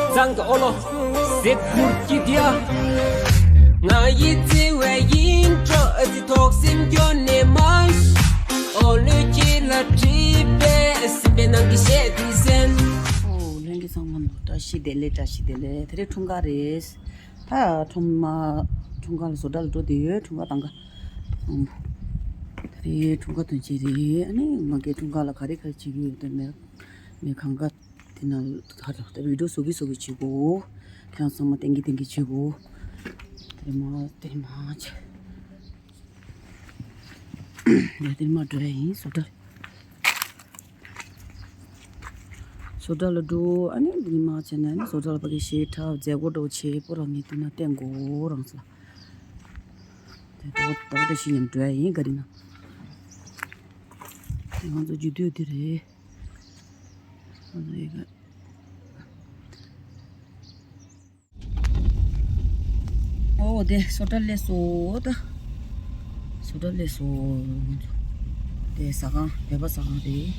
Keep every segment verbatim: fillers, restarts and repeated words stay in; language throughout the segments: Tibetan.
གཙང་གི་ཨོ་ལོ། གཟིགས་ཁུར་གྱི་དེ། ང་ཡི་བརྩེ་བའི་ཡིན་འགྲོ་ཨ་ཙི་ཐོག་སེམས་སྐྱོ་ནས་མ། ཨོ་ལོ་ཁྱེད་ལ་དྲིས་པས་སེམས་པའི་ནང་གི་བཤད་དུས་ཟེར། ཨོ་ལྷན་རྒྱས་ཚང་མ་བཀྲ་ཤིས་བདེ་ལེགས། བཀྲ་ཤིས་བདེ་ལེགས། དེ་རིང་འཁྲུངས་སྐར་རེད། ད་ཁྲོམ་མ་འཁྲུངས་སྐར་ལ་བཟོ་གྲྭ་ལ་འགྲོ་བསྡད་ཡོད། འཁྲུངས་སྐར་དང་ག་ཨང་། དེ་རིང་འཁྲུངས་སྐར་དོན་ཆེན་རེད། ཨ་ནི་མ་གིའི་འཁྲུངས་སྐར་ལ་ག་རེ་ག་རེ་བྱེད་ཀྱི་ཡོད་དེ་མེད་མེད་གང་ག་དེ་ན་ད་ལྟ་བི་ཌིའོ་བཟོ་གི་བཟོ་གི་བྱེད་དགོས། ཁྱེད་རང་ཚང་མ་བསྟན་གི་བསྟན་གི་བྱེད་དགོས། དེ་མ་དེ་མ་ཆེ། ཡ་དེ་མ་འགྲོ་ཡ་ཡིན། བཟོ་གྲྭ་བཟོ་གྲྭ་ལ་འགྲོ། ཨ་ནི་དེ་མ་བྱས་ན་ཨ་ནི་བཟོ་གྲྭ་ལ་ཕ་གི་ཞེ་དྲག་མཛད་སྒོ་འགྲོ་བྱེད་པོ་རང་ངས་དེ་ན་བསྟན་དགོས་རང་ཚ། དེ་ད་ད་ད་ཤི་ཉམས་འགྲོ་ཡ་ཡིན་ག་རེ་ན། དེ་ང་ཚོ་རྒྱུ་དུས་དེ་རེད། ཨོ་དེ་བཟོ་གྲྭ་སླེབས་སོང་ད། བཟོ་གྲྭ་སླེབས་སོང་། དེ་ཟ་ཁང་བོད་པ་ཟ་ཁང་རེད།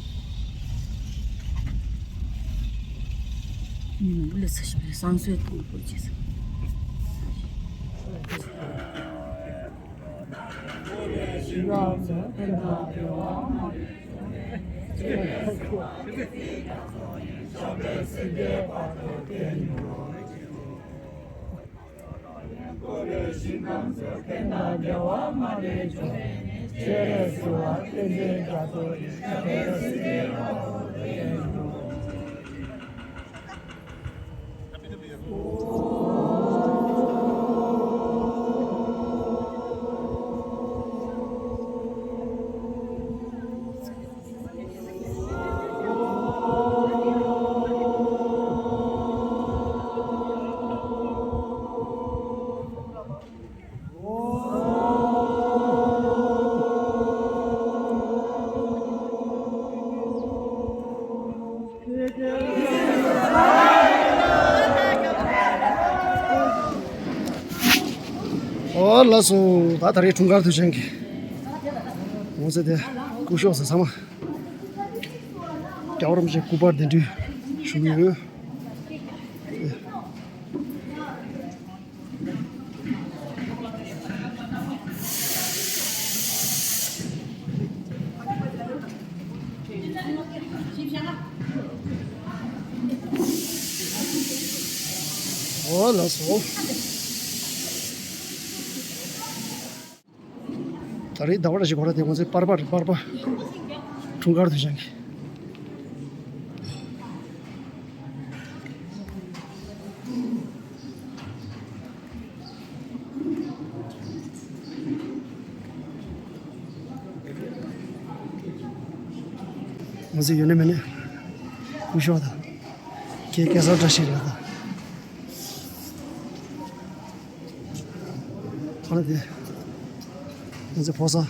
མི་མང་པོ་སླེབས་ཚར་ཞིག་རེད། བསང་གསོལ་གཏོང་དགོས་ཅེས། ཨོ་ལགས་སོ། ད་ད་རེས་འཁྲུངས་སྐར་དུས་ཆེན་གྱི་ངོ་ཚ་དེ་སྐུ་ཞབས་ཚང་མ་རྒྱལ་བ་རིན་པོ་ཆེ་སྐུ་པར་གདན་འདྲེན་ཞུ་གི་ཡོད། ཨོ་ལགས་སོ། ད་རེས་ཟླ་བ་ར་ཞིག་གོ་ར་དེ་ཁོང་ཚོའི་པར་པ་རེད། པར་པ། འཁྲུངས་སྐར་དུས་ཆེན་གྱི། ང་ཚོ་ཡོད་ན་མེད་ན་སྐུ་ཞབས་དང་། ཁྱེད་སྐལ་བཟང་བཀྲ་ཤིས་རེད་ད། ཨ་ནི་དེ། ང་ཚོའི་ཕོ་གསར།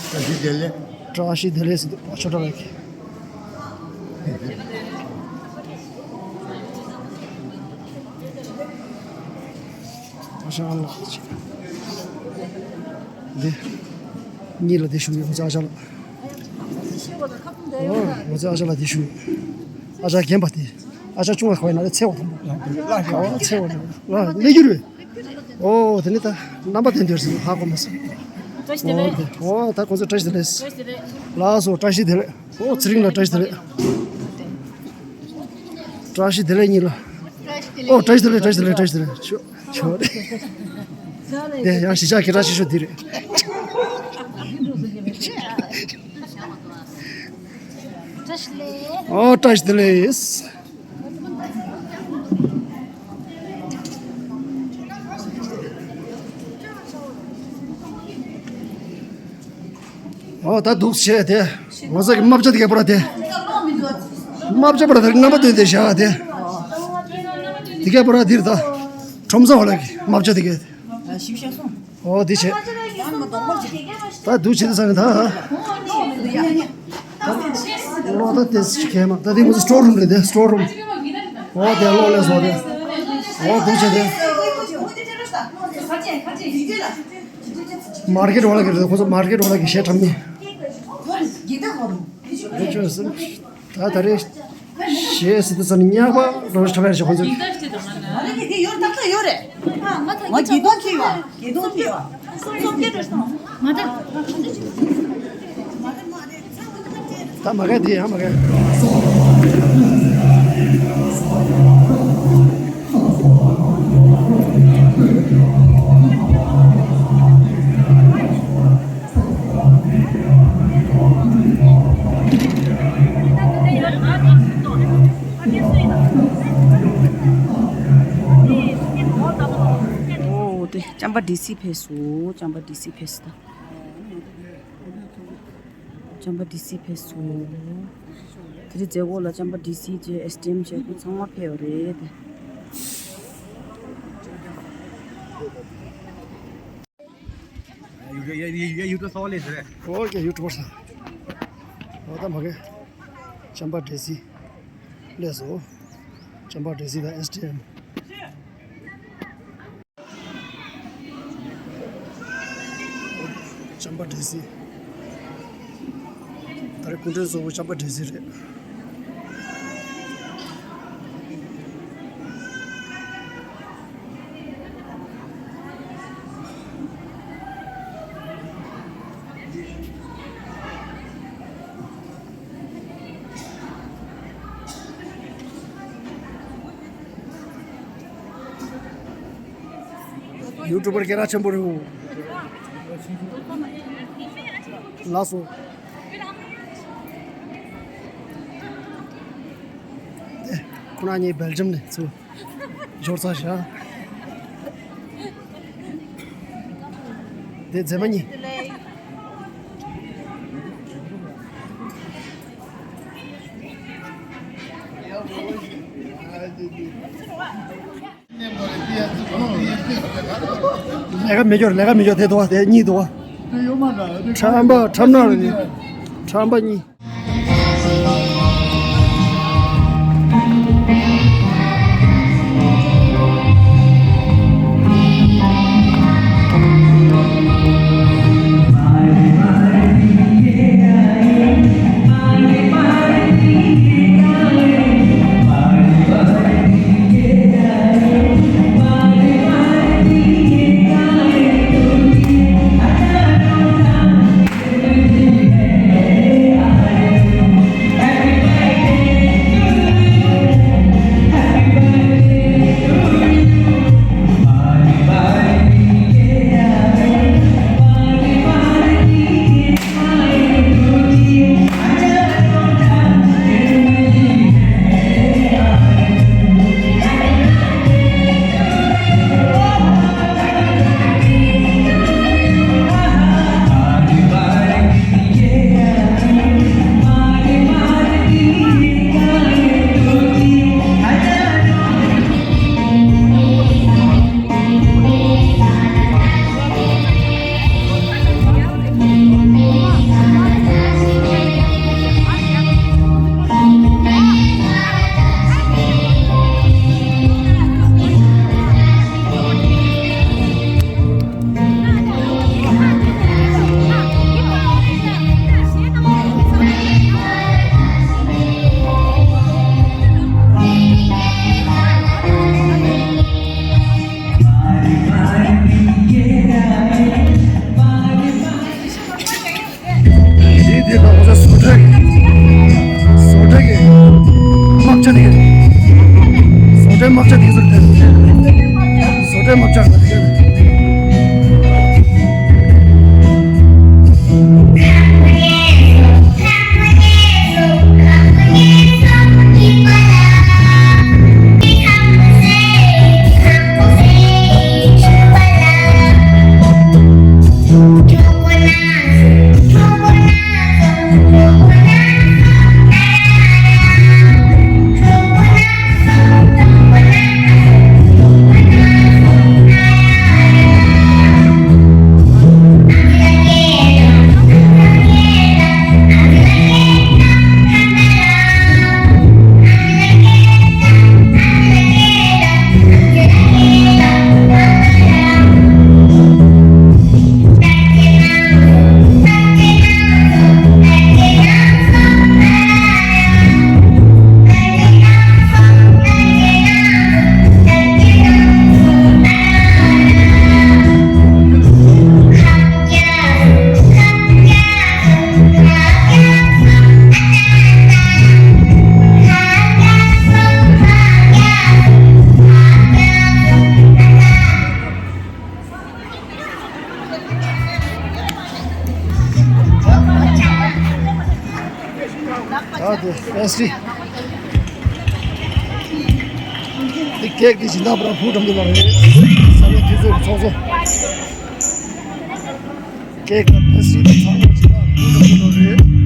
བཀྲ་ཤིས་བདེ་ལེགས། བཀྲ་ཤིས་བདེ་ལེགས་ཟེར་དུས་ཕོ་ཆོ་འདྲ་བའི་གི། ཨ་ཞང་ལགས། འདི། གཉིས་ལ་འདི་ཞུ་ཡོད། ང་ཚོའི་ཨ་ཞང་ལགས། ཨོ། ང་ཚོའི་ཨ་ཞང་ལགས་འདི་ཞུ་ཡོད། ཨ་ཞང་རྒན་པ་དེ། ཨ་ཞང་ཆུང་བ་ག་བའི་ན་ཚེ་བ་དང་པོ། ཨོ་ཚེ་བ་དང་པོ། ཨ་གནས་འགྱུར་བས། ཨོ་དེ་ནི་ད་རྣམ་པ་དེ་འདིར་ཟིན་ཧ་གོ་མ་སོང་། ཨོ་དེ་ཨོ་ད་ཁོང་ཚོ་བཀྲ་ཤིས་བདེ་ལེགས། ལགས་སོ་བཀྲ་ཤིས་བདེ་ལེགས། ཨོ་ཚེ་རིང་ལ་བཀྲ་ཤིས་བདེ་ལེགས། བཀྲ་ཤིས་བདེ་ལེགས་གཉིས་ལ། ཨོ་བཀྲ་ཤིས་བདེ་ལེགས། བཀྲ་ཤིས་བདེ་ལེགས། བཀྲ་ཤིས་བདེ་ལེགས། ཆོ་ཆོ་རེད། དེ་ཡང་གཞིས་ཆགས་སྐད་གྲགས་ཆེ་ཤོས་འདི་རེད། ཨོ་བཀྲ་ཤིས་བདེ་ལེགས། ཨོ་ད་འདུག་བྱས་དེ། ང་ཚོ་གི་རྨ་བྱ་དེ་ག་པར་དེ། རྨ་བྱ་པར་དེ་རྣམ་པ་སྟོན་དེ་བཞག་དེ། དེ་ག་པར་དེར་ད། ཁྲོམ་ས་འོག་ལ་གི་རྨ་བྱ་དེ་ག། ཨོ་དེ་བྱས། ད་འདུག་བྱས་དེ་ས་ནས་ད། ལོ་ད་དེ་ཅི་གས་མ་ད་དེ་ང་ཚོ་སི་ཊོར་རུམ་རེད་དེ་སི་ཊོར་རུམ། ཨོ་དེ་ལོ་ལས་བཟོ་དེ། ཨོ་འདུག་བྱས་དེ། མར་ཀེཊ་འོག་ལ་གི་རེད། ཁོ་ཚོ་མར་ཀེཊ་འོག་ལ་གི་གཞས་འཁྲབ་མི། རེད་ཆོས་སེམས། ད་ད་རེས་གཞས་ཟེར་དུས་ཙམ་ཉག་པ་རང་ཤ་ཁ་ཤ་ཁོང་ཚོས། ང་ལ་ཡོད་རེད། ད་ལྟ་ཡོད་རེད། ང་དགེ་འདུན་གྱི་ཡོད། དགེ་འདུན་གྱི་ཡོད། ད་མ་ག་དེ་ཡང་མ་ག། ཨོ་དེ་ཅམ་པ་ཌི་སི་ཕེབས་སོང་། ཅམ་པ་ཌི་སི་ཕེབས་སོང་ད། ཅམ་པ་ཌི་སི་ཕེབས་སོང་། དེ་རིང་མཛད་སྒོ་ལ་ཅམ་པ་ཌི་སི་བཅས་ཨེ་སི་ཌི་ཨེམ་བཅས་ཁོང་ཚང་མ་ཕེབས་ཡོད་རེད། ཡུ་ཊུབ་ཡ་ཡ་ཡ་ཡུ་ཊུབ་སོགས་ལས་ཟེར། ཨོ་ཀེ་ཡུ་ཊུབ་པར་ས། ཨོ་ད་མ་གི། ཅམ་པ་ཌི་སི་ལས་སོ། ཅམ་པ་ཌི་སི་དང་ཨེ་སི་ཌི་ཨེམ། ཅམ་པ་ཌི་སི། ད་རེས་སྐུ་མགྲོན་གཙོ་བོ་ཅམ་པ་ཌི་སི་རེད། ཡུ་ཊུབ་པར་སྐད་གྲགས་ཆེན་པོ་རེད་འོ། ལགས་སོ། ཁོ་རང་གཉིས་སྦེལ་ཇམ་ནས་ཚུར་འབྱོར་ཚར་བཞག་དེ་མཛེས་མ་གཉིས། ལས་ཀ་མི་སྐྱོར། ལས་ཀ་མི་སྐྱོར། དེ་འདུག་བ། དེ་གཉིས་འདུག་བ། ཁྲམ་པ་ཁྲམ་ནག་རེད། ཁྲམ་པ་གཉིས། ད་དེ་པེ་སི་ཊི། དེ་ཀེག་དེ་སྦྱིན་བདག་བུ་རམ་ཕུག་འགྲམ་དུ་ལ་རེད། ས་ལོ་དུས་ཚོད་ཚོགས་གཙོ། ཀེག་དང་པེ་སི་ཊི་དང་ཚང་མ་སྦྱིན་བདག་བུ་རམ་ཕུག་འགྲམ་དུ་ལ་རེད།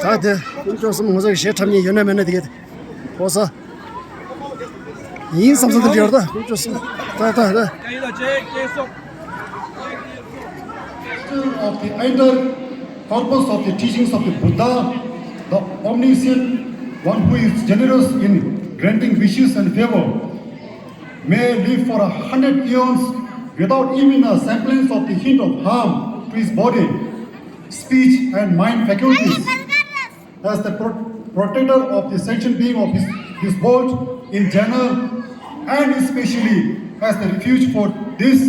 ད་དེ་དཀོན་མཆོག་གསུམ་ངོ་ཚ་གི་གཞས་འཁྲབ་མཁན་ཡོད་ན་མེད་ན་དེ་གས་ཕོ་ས་ཡིན་བསམ་བསམ་དུ་འགྱུར་ད་དཀོན་མཆོག་གསུམ་ད་ད་ད། Of the entire corpus of the teachings of the Buddha, the omniscient one who is generous in granting wishes and favor, may live for a hundred eons without even a semblance of the hint of harm to his body, speech, and mind faculties. As the pro- protector of the sentient being of his, this world in general, and especially as the refuge for this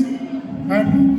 and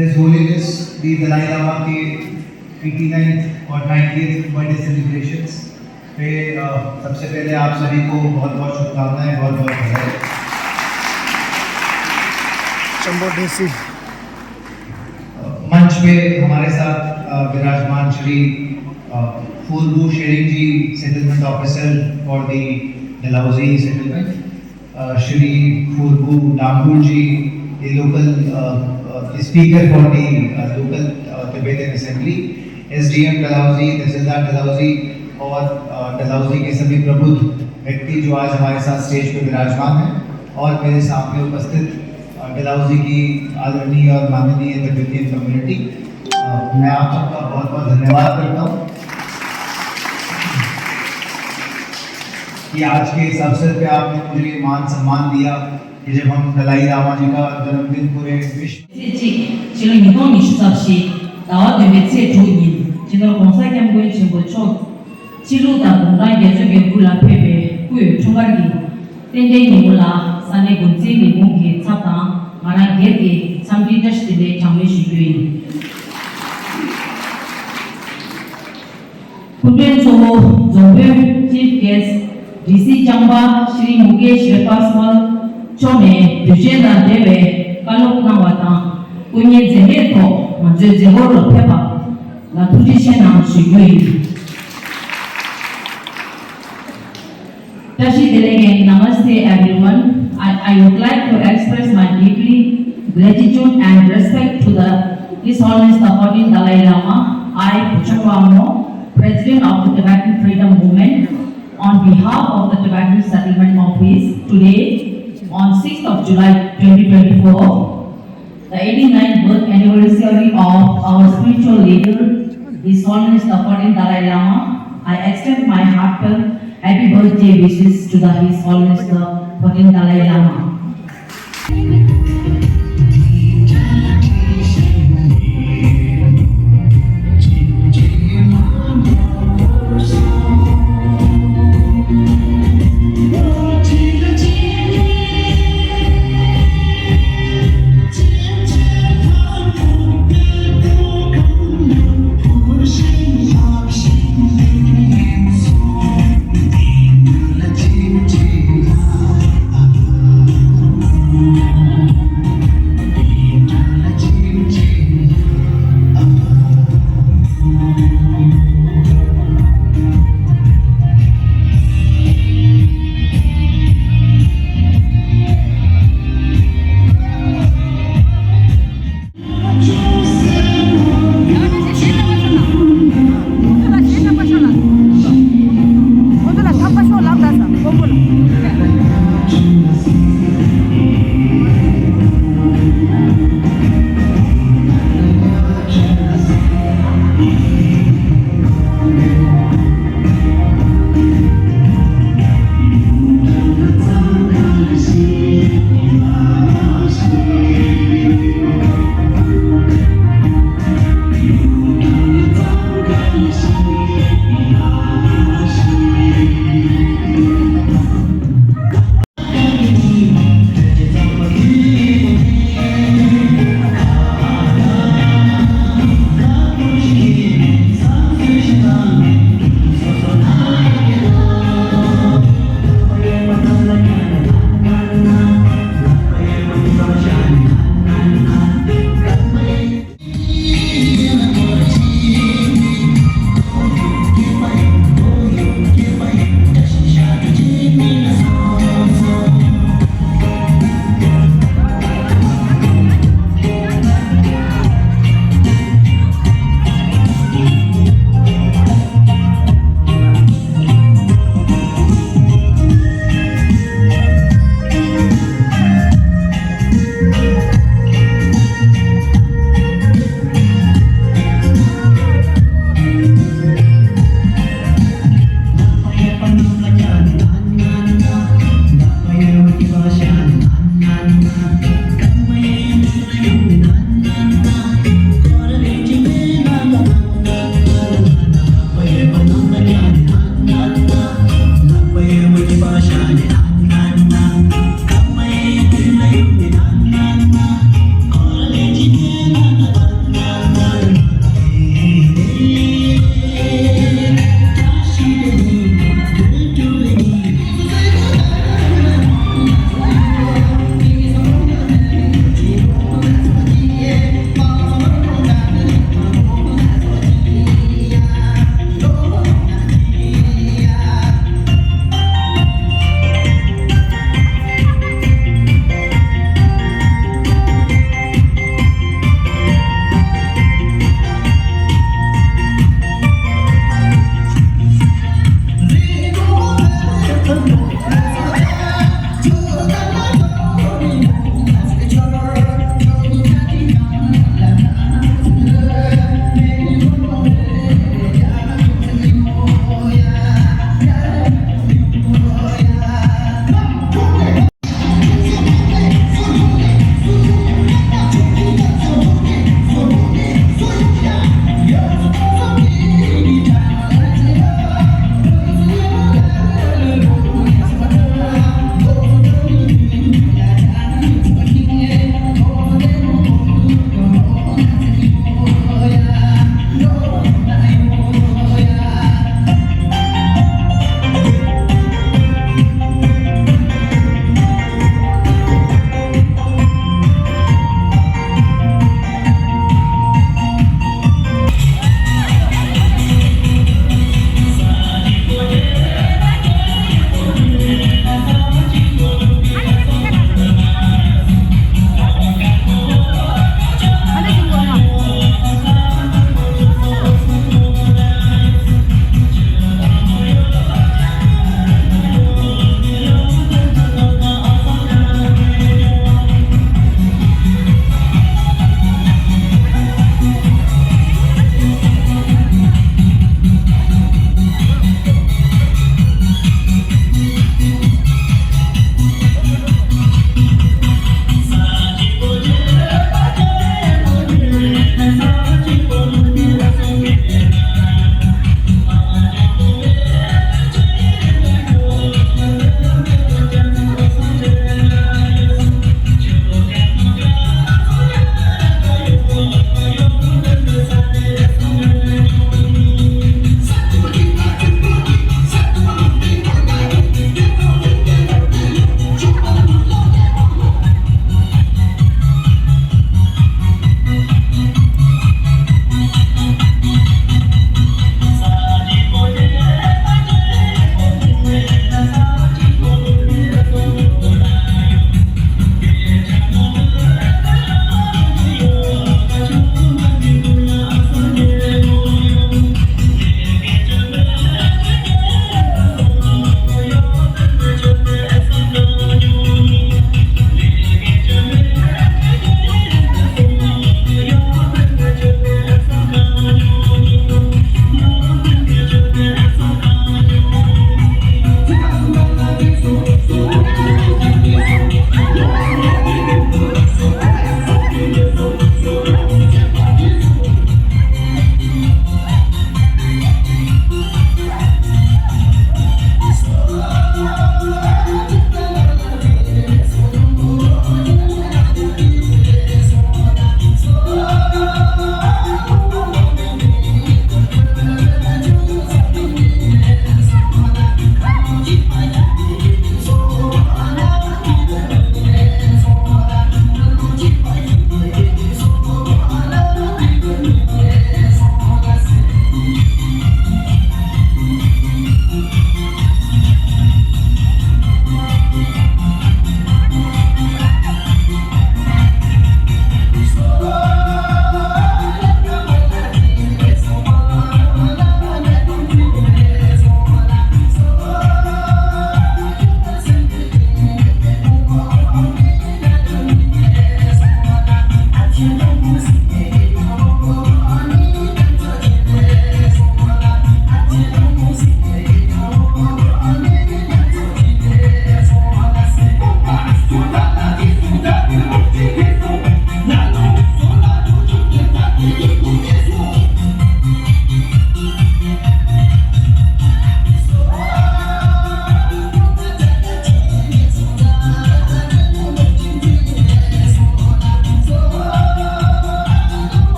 His Holiness the Dalai Lama के eighty ninth और ninety eight birthday celebrations पे, अ, सबसे पहले आप सभी को बहुत बहुत शुभकामनाएं, बहुत बहुत बधाई। चंबो डीसी। अ, मंच पे हमारे साथ, अ, विराजमान श्री, अ, Phulbu Tsering ji, settlement officer for the Dalhousie settlement, uh, Shri Phulbu Dangul ji, the local, uh, uh, the speaker for the, uh, local, uh, Tibetan Assembly, SDM Dalhousie, tehsildar Dalhousie और, अ, डलहौजी के सभी प्रबुद्ध व्यक्ति जो आज हमारे साथ स्टेज पे विराजमान हैं और मेरे सामने उपस्थित, अ, डलहौजी की आदरणीय और माननीय तिब्बतियन कम्युनिटी, अ, मैं आप सबका बहुत बहुत धन्यवाद करता हूँ कि आज के इस अवसर पे आपने मुझे मान सम्मान दिया कि जब हम दलाई लामा जी का जन्मदिन पूरे विश्व ཕྱི་ལོ་ཉིས་སྟོང་ཉི་ཤུ་རྩ་བཞི་ཟླ་བ་བདུན་པའི་ཚེས་དྲུག་ཉིན་སྤྱི་ནོར་༸གོང་ས་༸སྐྱབས་མགོན་ཆེན་པོ་མཆོག་ཕྱི་ལུགས་དང་གུང་ཐང་རྒྱལ་མཚན་གྱི་སྐུ་ལ་ཕེབས་པའི་སྐུའི་འཁྲུངས་སྐར་གྱི་རྟེན་འབྲེལ་ཉིན་མོ་ལ་ས་གནས་འགོ་འཛིན་ལས་ཁུངས་ཀྱི་ཚབ་དང་ང་རང་སྒེར་གྱི་འཚམས་འདྲིའི་བཀྲ་ཤིས་བདེ་ལེགས་གྲངས་མེད་ཞུ་རྒྱུ་ཡིན། སྐུ་མགྲོན་གཙོ་བོ་འཛོམས་པོའི་ཅིབ་གེསྟ་ཌི་སི་ལྕམ་པ་ཤྲི་མུ་ཀེཤ་རེ་པ་སི་ཝལ་མཆོག་ནས་དུས་ཆེན་དང་འབྲེལ་བའི་བཀའ་སློབ་གནང་བ་དང་སྐུ་ཉིད་མཛད་མེད་ཐོག་ང་ཚོའི་མཛད་སྒོ་ལ་ཕེབས་པ་ལ་ཐུགས་རྗེ་ཆེ་གནང་ཞུ་རྒྱུ་ཡིན། བཀྲ་ཤིས་བདེ་ལེགས། Namaste everyone. I, I would like to express my deeply gratitude and respect to the His Holiness the fourteenth Dalai Lama. I, Buchung Wangmo, President of the Tibetan Freedom Movement, on behalf of the Tibetan Settlement Office, today, on sixth of July twenty twenty-four, the eighty-ninth birth anniversary of our spiritual leader, His Holiness the fourteenth Dalai Lama, I extend my heartfelt happy birthday wishes to the His Holiness the fourteenth Dalai Lama.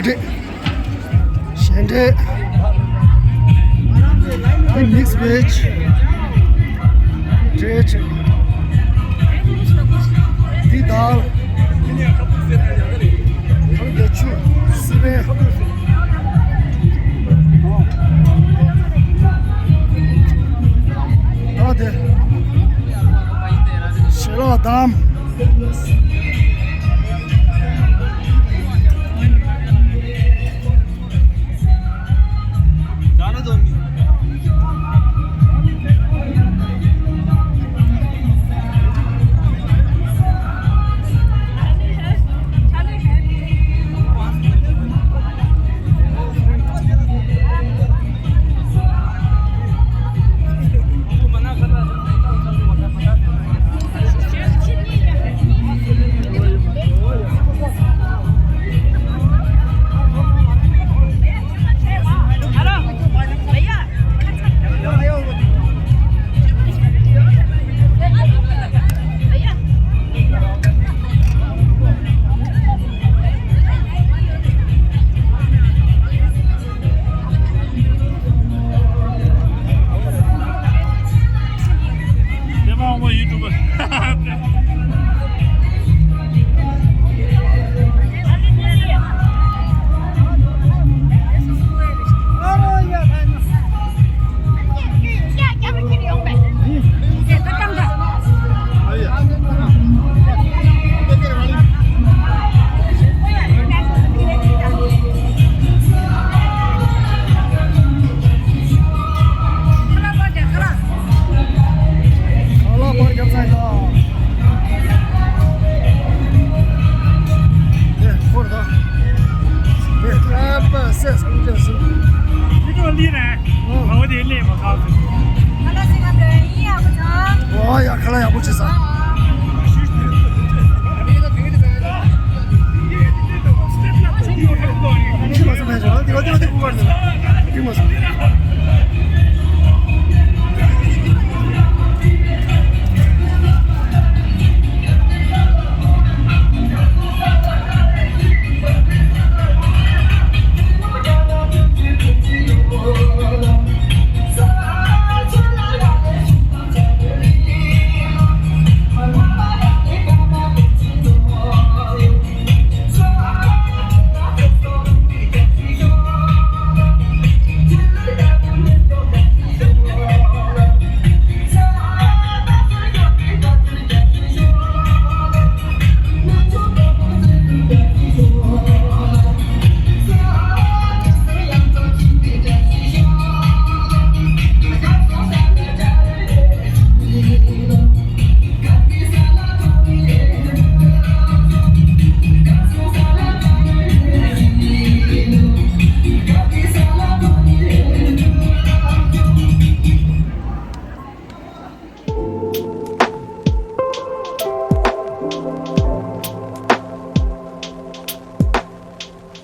འབྲས། ཞལ་འབྲས། འདི་mix veg། འབྲས་ཆེ། འདི་དཱལ། འདི་ཆུ། སི་པན། ད་དེ། ཞལ་ལག་དམ། ཨོ་ཡ། ཁ་ལག་ཡག་པོ་བྱས་ས། ཁྱི་མ་སོང་མེད་ཅོ། འདི་ག་འདི་ག་འདི་གུ་བར་འདི་ཁྱི་མ་སོང་།